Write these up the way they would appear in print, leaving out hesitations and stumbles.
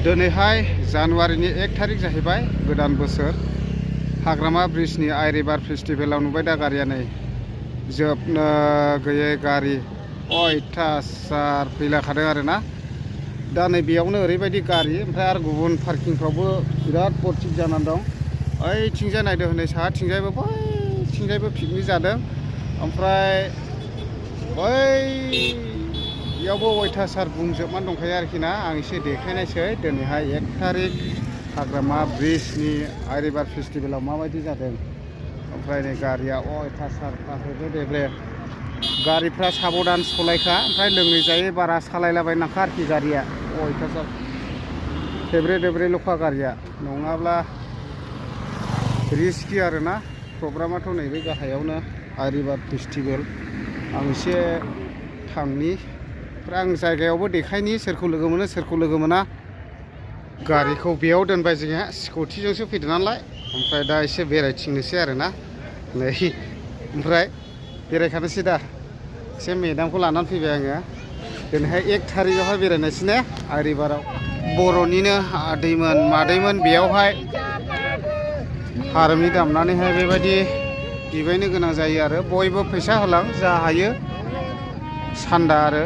दिनैहाय जानुवारिनि 1 तारिख जाहैबाय गोदान बोसोर हाग्रामा ब्रिजनि आइ रिभार फेस्टिभेलाव नुबाय दा गारिया नै जोबनो गैयै गारि अयथासार फैलाखादों आरोना दा नै बेयावनो ओरैबायदि गारि ओमफ्राय आरो गुबुन पार्किंफ्रावबो बिराद बरथिक जानानै दं ओइथिंजाय नायदो हनै साहाथिंजायबो बैथिंजायबो पिकनिक जादों ओमफ्राय बैयावबो अयथासार बुंजोबनानै दंखायो आरोखि ना आं एसे देखायनायसै दिनैहाय 1 तारिख हाग्रामा ब्रिजनि आइ रिभार फेस्टिभेलाव माबायदि जादों ओमफ्राय नै गारिया अयथासार हेब्रे देब्रे गारिफ्रा साबधान सलायखा ओमफ्राय लोङै जायै बारा सालायलाबायनाङा आरोखि गारिया अयथासार हेब्रे देब्रेल'खा गारिया नङाब्ला रिस्कि आरोना प्रग्रामाथ' नैबे गाहायावनो आइ रिभार फेस्टिभेल आं एसे थांनि ओमफ्राय आं जायगायावबो देखायनि सोरखौ लोगो मोनो सोरखौ लोगो मोना गारिखौ बेयाव दोनबाय जोंहा स्कुटिजोंसो फैदों नालाय ओमफ्राय दा एसे बेरायथिंनोसै आरोना नै ओमफ्राय बेरायखानोसै दा एसे मेदामखौ लानानै फैबाय आङो दिनैहाय 1 तारिखआवहाय बेरायनोसै ने आइ रिभाराव बर'निनो आदैमोन मादैमोन बेयावहाय हारिमु दामनानैहाय बेबायदि बिबायनो गोनां जायो आरो बयबो फैसा होलां जा हायो सान्दा आरो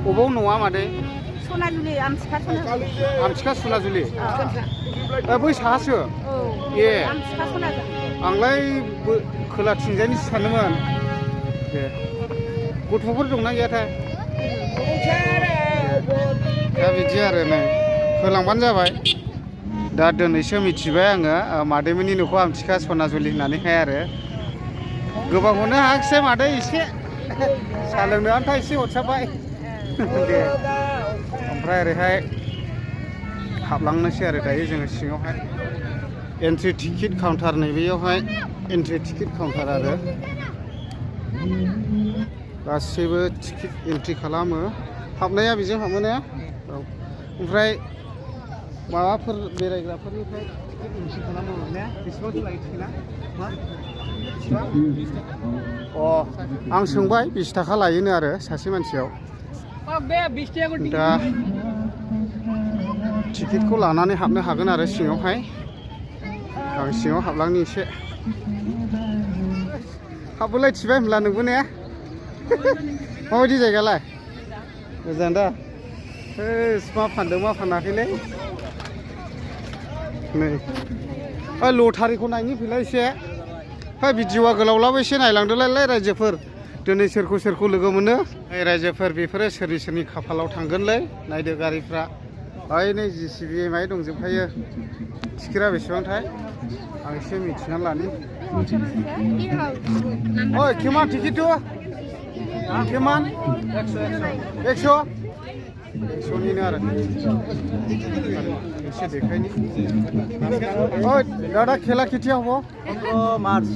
अबाव नङा मादै सनाजुलि आमथिखा सनाजुलि बै साहासो ए आंलाय खोलाथिंजायनिसो सानदोंमोन दे गथ'फोर दंना गैयाथाय दा बिदि आरो नै होलांबानो जाबाय दा दिनैसो मिथिबाय आङो मादैमोननि न'खौ आमथिखा सनाजुलि होननानैहाय आरो गोबांखौनो हायाखिसै मादै एसे साहा लोंनो आन्था एसे हरसाबबाय दे ओमफ्राय ओरैहाय हाबलांनोसै आरो दायो जोङो सिङावहाय एन्ट्रि टिकेट काउन्टार नैबेयावहाय एन्ट्रि टिकेट काउन्टार आरो गासैबो टिकेट एन्ट्रि खालामो हाबनाया बेजों हाबो ने औ ओमफ्राय माबाफोर बेरायग्राफोरनिफ्राय टिकेट एन्ट्रि खालामो ने बेसेबांसो लायो टिकेटआ मा आं सोंबाय 20 थाखा लायोनो आरो सासे मानसियाव दा टिकेटखौ लानानै हाबनो हागोन आरो सिङावहाय आं सिङाव हाबलांनि एसे हाबबोलाय थिबाय होनब्ला नोंबो ने माबायदि जायगालाय मोजां दा मा फानदों मा फानाखैलै नै लटारिखौ नायनि फैलाय एसे भिडिअआ गोलावलाबो एसे नायलांदोलाय रायजोफोर दिनै सोरखौ लोगो मोनो रायजोफोर बेफोरो सोरनि सोरनि खाफालाव थांगोनलै नायदो गारिफ्रा ओइ नै जिसिबि माय दंजोबखायो टिकेटआ बेसेबांथाय आं एसे मिथिनानै लानि ओइ किमान टिकेट किमान 100निनो आरो एसे देखायनि ओइ दादा खेला केতিয়া हब मार्च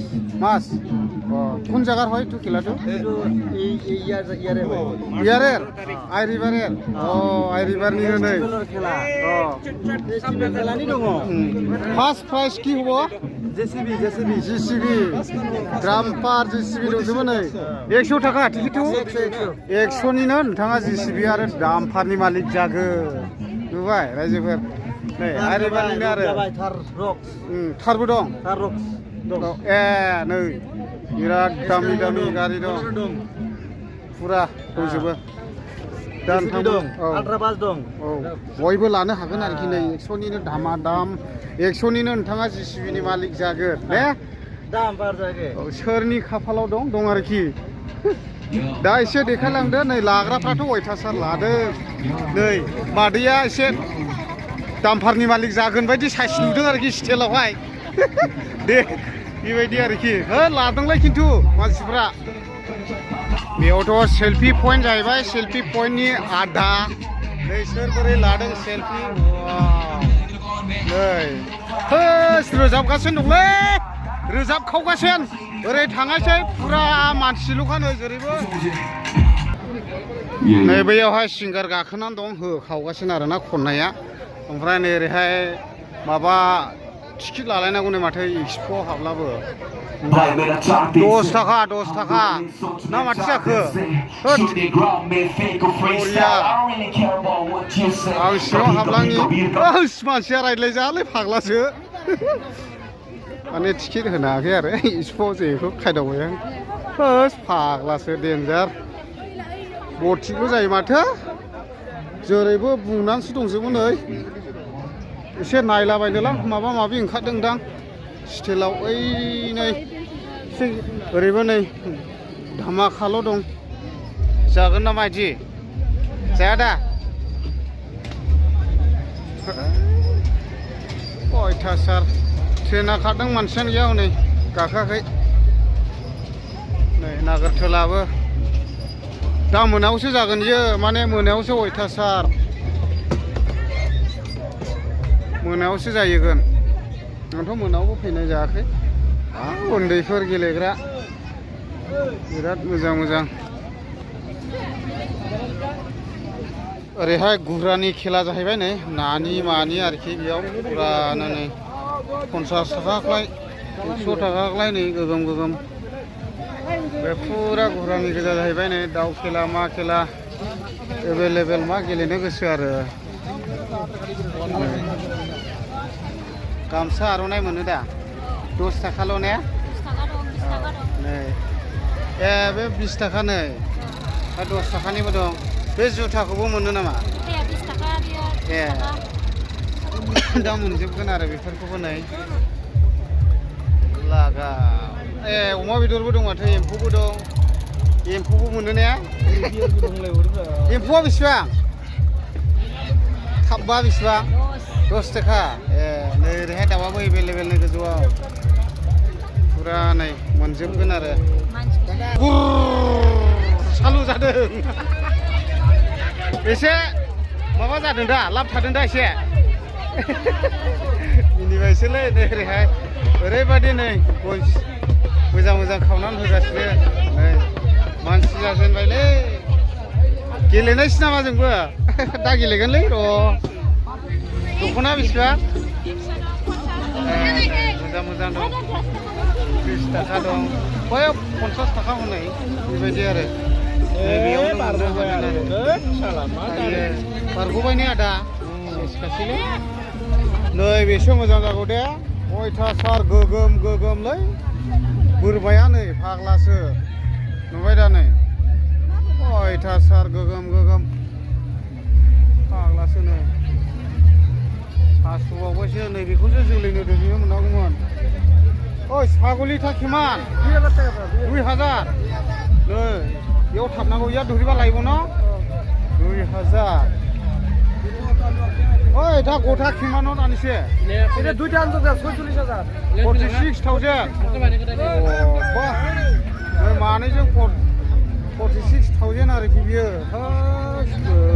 কোন জায়গার হয় একটু খেলাটো ইয়ারের আই রিভারের আই রিভারনি नै ফার্স্ট প্রাইজ কি হব জিসিবি গ্राम्पार जिसिबि दंजोबो नै 100 थाखा टिकेटखौ 100निनो नोंथाङा जिसिबि आरो डाम्पारनि मालिक जागोन नुबाय रायजोफोर नै आइ रिभारनिनो आरो थारबो दं ए नै बिराद दामि गारि दं फुरा दंजोबो आल्ट्राबास दं औ बयबो लानो हागोन आरोखि नै 100निनो दामा दाम 100निनो नोंथाङा जिसिबिनि मालिक जागोन ने डाम्पार जागोन औ सोरनि खाफालाव दं आरोखि दा एसे देखायलांदो नै लाग्राफ्राथ' अयथासार लादों नै मादैया एसे डाम्पारनि मालिक जागोन बायदि साइज नुदों आरोखि स्टेलावहाय दे बेबायदि आरोखि लादोंलाय खिन्थु मानसिफ्रा बेयावथ' सेल्फि पइन्ट जाहैबाय सेल्फि पइन्टनि आदा नै सोर बोरै लादों सेल्फि नै रोजाबगासिनो दंलै रोजाबखावगासिनो ओरै थाङासै फुरा मानसिल'खा नै जेरैबो नै बैयावहाय सिंगार गाखोनानै दं होखावगासिनो आरोना खननाया ओमफ्राय नै ओरैहाय माबा टिकेट लालायनांगौनो माथो एक्सप'आव हाबलाबो 10 थाखा ना माथो जाखो होद बरिया आं सिङाव हाबलांनि मानसिया रायज्लायजालै फाग्लासो माने टिकेट होनो हायाखै आरो स्प'आव जेखौ खायदावबाय आं होस फाग्लासो देन्जार बरथिकबो जायो माथो जेरैबो बुंनानैसो दंजोबो नै एसे नायलाबायनोलां माबा माबि ओंखारदोंदां स्टिलाव ओइ नै ओरैबो नै धामाखाल' दं जागोन ना मायदि जाया दा अयथासार ट्रेना खारदों मानसियानो गैया हनै गाखोआखै नै नागारटोलाबो दा मोनायावसो जागोन इयो माने मोनायावसो अयथासार मोनायावसो जाहैगोन आंथ' मोनायावबो फैनाय जायाखै उन्दैफोर गेलेग्रा बिराद मोजां ओरैहाय गुरानि खेला जाहैबाय नै नानि मानि आरोखि बेयाव फुरानो नै 50 थाखाख्लाय 100 थाखाख्लाय नै गोगोम बे फुरा गुरानि गोजा जाहैबाय नै दाउ खेला मा खेला एभेलेबेल मा गेलेनो गोसो आरो गामसा आर'नाइ मोनो दा 10 थाखाल' ने 10 थाखा दं 20 थाखा दं नै ए बे 20 थाखा नै 10 थाखानिबो दं बे जुथाखौबो मोनो नामा 20 थाखा बियो ए दा मोनजोबगोन आरो बेफोरखौबो नै लागा ए अमा बेदरबो दं माथो एम्फौबो दं एम्फौबो मोनो ने एम्फौआ बेसेबां थाबबा बेसेबां 10 थाखा ए नै ओरैहाय दाउआबो एभेलेबेल नै गोजौआव फुरा नै मोनजोबगोन आरो सालु जादों एसे माबा जादों दा लाब थादों दा एसे मिनिबायसोलै नै ओरैहाय ओरैबायदि नै मोजां खावनानै होगासिनो नै मानसि जाजेनबायलै गेलेनायसो नामा जोंबो दा गेलेगोनलै र' दख'ना बेसेबां मोजां दं 30 थाखा दं बैयाव 50 थाखा हनै बेबायदि आरो बारग'बाय ने आदा सेसखासैलै नै बेसो मोजां जागौ दे अयथासार गोगोमलै बोरमाया नै फाग्लासो नुबाय दा नै अयथासार गोगोम फाग्लासो नै हासुबावबायसो नै बेखौसो जोलैनो दोनहैनो मोननांगौमोन ओइ सागलिथा किमान 2000 नै बेयाव थाबनांगौ इया दुहैबा लायब न 2000 ओइ दा गथा किमानाव दानिसे এটা দুইটা আনতে 46000 46,000 বাহ नै मानैजों 46,000 आरोखि बियो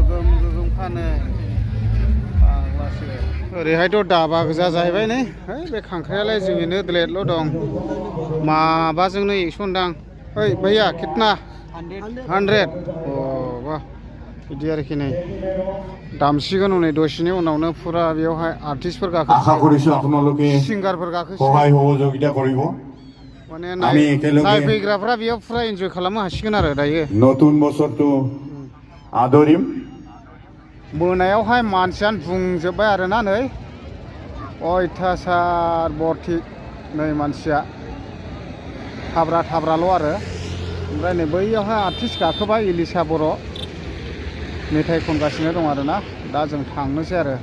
गोगोम फानो ओरैहायथ' दाबा गोजा जाहैबाय नै बे खांख्रायालाय जोंनिनो द्लेदल' दं माबाजोंनो 100 दां ओइ भैया कितना 100 वाह बिदि आरोखि नै दामसिगोन हनै दसेनि उनावनो फुरा बेयावहाय आर्टिस्टफोर गाखोसिगोन सिंगारफोर गाखोसिगोन माने नायफैग्राफ्रा बेयाव फुरा एन्जय खालामनो हासिगोन आरो दायो নতুন বছরটো আদরিম मोनायावहाय मानसियानो बुंजोब्बाय आरोना नै अयथासार बरथिक नै मानसिया थाब्राल' आरो ओमफ्राय नै बैयावहाय आर्टिस्ट गाखोबाय इलिसा बर' मेथाइ खनगासिनो दं आरोना दा जों थांनोसै आरो